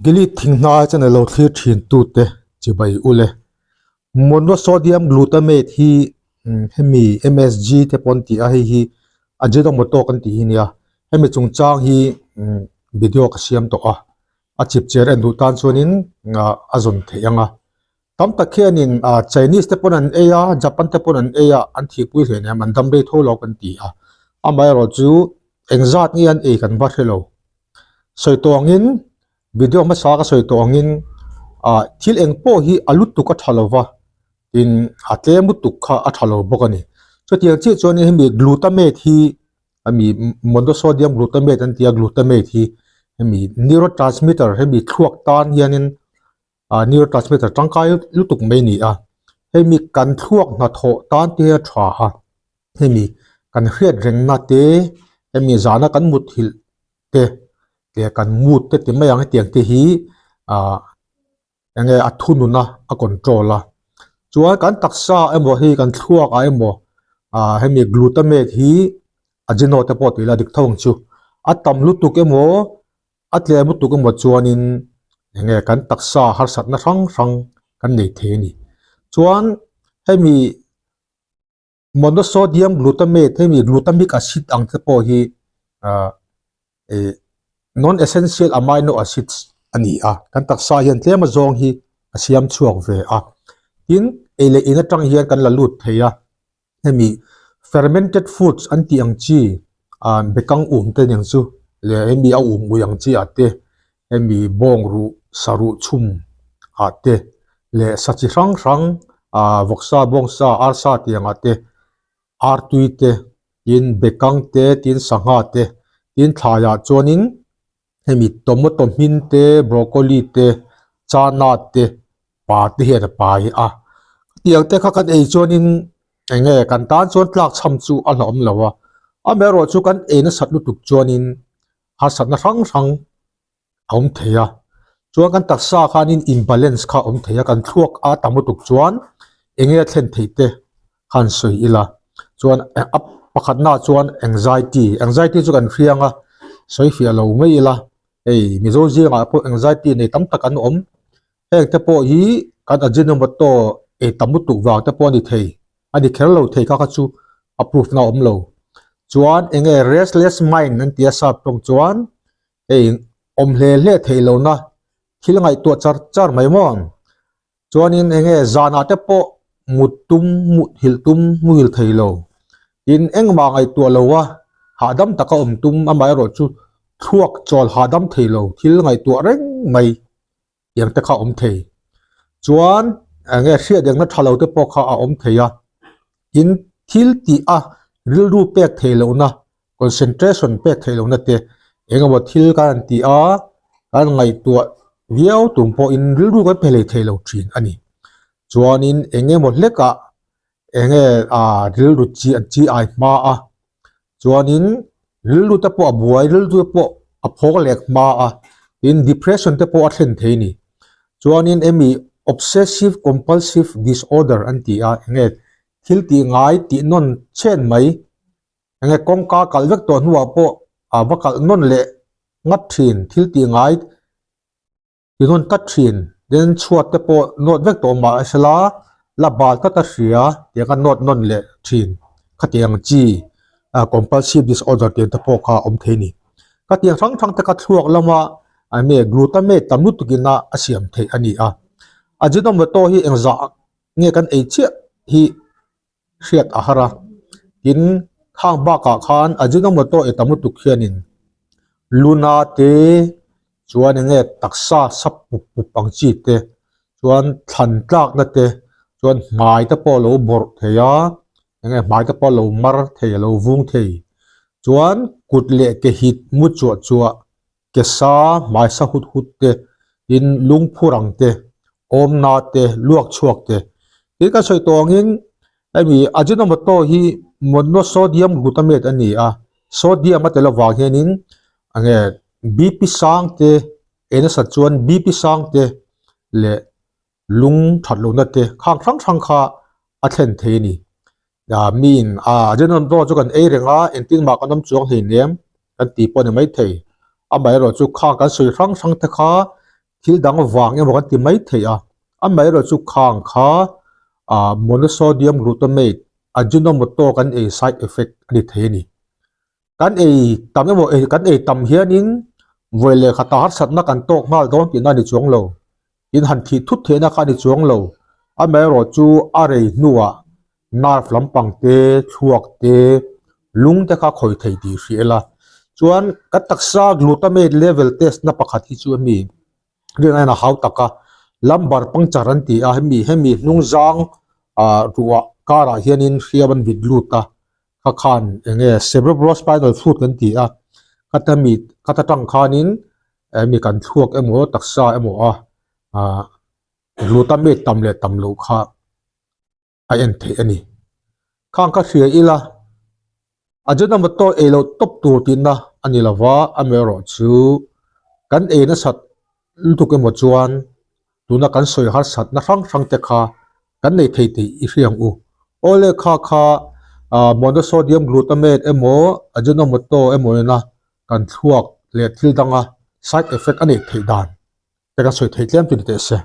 Gilead thinghnai channel lo thlir thin tute chibai ule. Monosodium glutamate hi hemi MSG te pawh an ti a hei hi Ajinomoto kan tih hi nia hemi chungchang hi video ka siam tawh a a chipchiar en duh tan chuanin a zawn theih ang a. Tam tak hianin Chinese te pawn an ei a, Japan te pawn an ei a, an thihpui hle nen an dam rei tho lo kan ti a. Amaherawhchu engzat nge an ei kan va hre lo. Sawi tawh angin video hmasa ka sawi tawh angin ah thil eng pawh hi a lutuk a tha lo va, tin a tlem lutuk kha a tha lo bawk a ni. Chutiang chiah chuan hemi glutamate hi hemi monosodium glutamate an ti a, glutamate hi hemi neurotransmitter hemi thluak tan hianin ah neurotransmitter tangkai lutuk mai a ni a hemi kan thluak hnathawh tan te a tha a hemi kan hriat rengna te hemi zana kan muthilh te leh kan mood te ti mai ang hetiang te hi ah enge a thunun a a control a chuan kan taksa emaw hei kan thluak ah emaw ah hemi glutamate hi ajino te pawh tih ila dik tho ang chu a tam lutuk emaw A tlem lutuk emaw chuanin eng nge kan taksa harsatna hrang hrang kan nei thei a ni. Chuan hemi monosodium glutamate hemi glutamic acid ang te pawh hi ah ih non essential amino acids a ni a, kan taksa hian tlem azawng hi a siam chhuak ve a. Tin, ei leh in atang hian kan la lut thei a. hemi fermented foods an tih ang chi ah bekang um te aniang chu leh hemi a um ui ang chi ah te hemi bawng ruh saruh chhum ah te leh sa chi hrang hrang ah vawksa bawngsa arsa tih ang ah te artui te tin bekang te tin sangha te tin thlai ah chuanin hemi tomato hmin te broccoli te chana te pa te hian a pai a hetiang te kha kan ei chuanin eng nge kan tan chuan tlak chham chu a hlauhawm lo a amaherawh chu kan ei nasat lutuk chuanin harsatna hrang hrang a awm thei a chuan kan taksa khanin imbalance kha a awm thei a kan thluak a tam lutuk chuan eng nge a thlen theih te khan sawi ila chuan a pakhatna chuan anxiety anxiety chu kan hriang a sawi fiah lo mai ila hei mizo zingah pawh anxiety nei tam tak an awm heng te pawh hi kan ajinomoto ei tam lutuk vang te pawh a ni thei a ni kher lo thei kha kha chu a proof na awm lo chuan eng nge restless mind an ti a sap tawng chuan hei awm hle hle theih lohna thil ngaihtuah char char mai maw. Chuanin eng nge zanah te pawh mut tum mut hilh tum muhil thei lo. Tin engmah ngaihtuah lo a, hahdam taka awm tum amaherawh chu thluak chawl hahdam thei lo thil ngaihtuah reng mai tiang te kha a awm thei. Chuan eng nge hriat engna tha lo te pawh kha a awm thei a, tin thil tih a rilru pek theih lohna concentration pek theih lohna te eng emaw thil kan han ti a kan ngaihtuah viau tum pawhin rilru kan pe hlei thei lo thin a ni chuanin eng emaw hlekah eng nge ah rilru chi an chi ai hma a chuanin rilru te pawh a buai rilru te pawh a phawk lek hma a tin depression te pawh a thlen thei a ni chuanin emi obsessive compulsive disorder an ti a eng nge thil tih ngai tih nawn chhen mai. Enge kawngka kalh vek tawh hnuah pawh a va kalh nawn leh ngat thin thil tih ngai ti nawn tlat thin then chhuat te pawh nawt vek tawh mah sela la bal tlat a hria tiang a nawt nawn leh thin khatiang chi ah compulsive disorder tiang te pawh kha a awm thei a ni khatiang hrang hrang te kha thluak lama enge glutamate tam lutuk ina a siam theih a ni a ajinomoto hi engzah nge kan ei chiah hi. hriat a har a tin khang bakah khan ajinomoto ei tam lutuk hianin luna te chuan eng nge taksa sap pup pup ang chi te chuan thlan tlakna te chuan hmai te pawh a lo bawrh thei a eng nge hmai te pawh a lo mar thei a lo vung thei chuan kut leh ke hit mu chuah chuah ke sa hmai sa hut hut te tin lungphur ang te awmna te luak chhuak te tin kan sawi tawh angin hemi ajinomoto hi monosodium glutamate a ni a sodium a tel avang hianin enge B_P sang te ei nasat chuan B_P sang te leh lung that lohna te khang hrang hrang kha a thlen thei a ni. Ah miin ah Ajinomoto chu kan ei reng a engtin mah kan awm chuang hleinem kan tih pawh a ni maithei. Amaherawhchu khang kan sawi hrang hrang te kha. thil dang vang emaw kan ti mai thei a, amaherawh chu khang kha ah monosodium glutamate ajinomoto kan ei side effect a ni thei a ni. Kan ei tam emaw ei kan ei tam hianin vawi leh khata harsatna kan tawk nghal dawn tihna a ni chuang lo, in han thih thut theihna kha a ni chuang lo, amaherawh chu a rei hnuah nerve lampang te, thluak te, lung te kha khawi thei tih hria ila. Chuan kan taksa glutamate level test na pakhat hi chu hemi rinah hian a hau tak a, lumbar puncture an ti a, hemi hemi hnung zang ah ruah karah hianin hriam an vit lut a, kha khan eng nge cerebrospinal fluid kan ti a, khata mi khata tang khanin hemi kan thluak emaw taksa emaw a ah glutamate tam leh tam loh kha a en theih a ni. Khang ka hria ila Ajinomoto ei loh tawp tur tihna a ni lova, amaherawh chu kan ei nasat lutuk emaw chuan tuna kan sawi harsatna hrang hrang te kha kan nei thei tih i hria ang u. Awle kha kha monosodium glutamate emaw Ajinomoto emaw ina kan thluak leh thil danga side effect a neih theih dan te kan sawi thei tlem chu ni teh se.